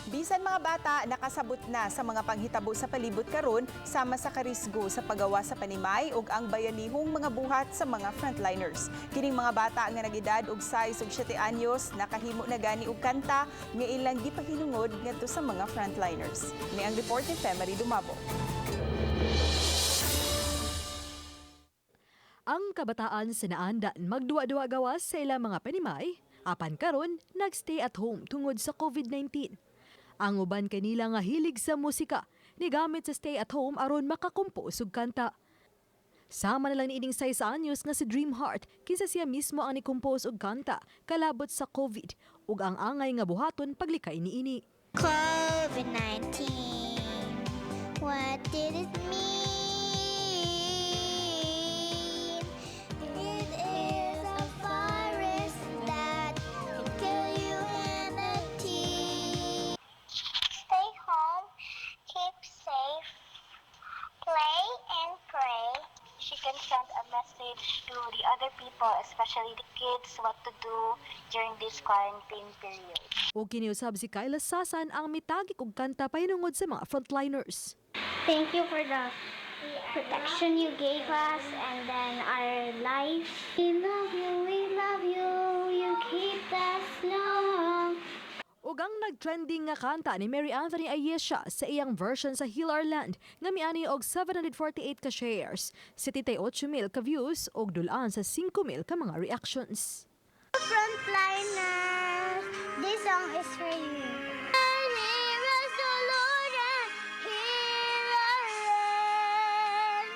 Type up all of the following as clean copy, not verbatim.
Bisan mga bata nakasabot na sa mga panghitabo sa palibot karon, sama sa karisgo sa paggawa sa panimay ug ang bayanihong mga buhat sa mga frontliners. Kining mga bata nga nagedad og 6 ug 7 anyos nakahimo na gani og kanta nga ilang gipahinungod ngadto sa mga frontliners. Ni ang report ni Femery Dumabo. Ang kabataan sa naandan magduwa-duwa gawas sa ilang mga panimay, apan karon nagstay at home tungod sa COVID-19. Ang uban kanila nga hilig sa musika, nigamit sa stay at home aron makakompose og kanta. Sama na lang niining 6 anyos nga si Dreamheart, kinsa siya mismo ang ni-compose og kanta kalabot sa COVID ug ang angay nga buhaton paglikay niini. COVID-19, what did it mean? It is a virus that can kill you in a tea. Stay home, keep safe, play and pray. She can send a message to the other people, especially the kids, what to do during this quarantine period. Ug kini usab si Kyla Sasan ang mitagik og kanta pahinungod sa mga frontliners. Thank you for the protection you gave us and then our life. We love you, you keep us strong. Ug ang nag-trending nga kanta ni Mary Anthony Ayesha sa iyang version sa Heal Our Land nga miani og 748 ka shares, 78 mil ka views ug dulaan sa 5 mil ka mga reactions. Frontliners, this song is for you. And hear us, O Lord, and heal our land.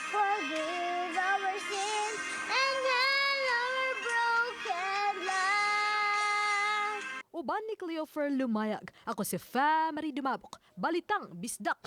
Forgive our sins and heal our broken land. Uban ni Cleofer Lumayag, ako si Family Dumabok, Balitang Bisdak.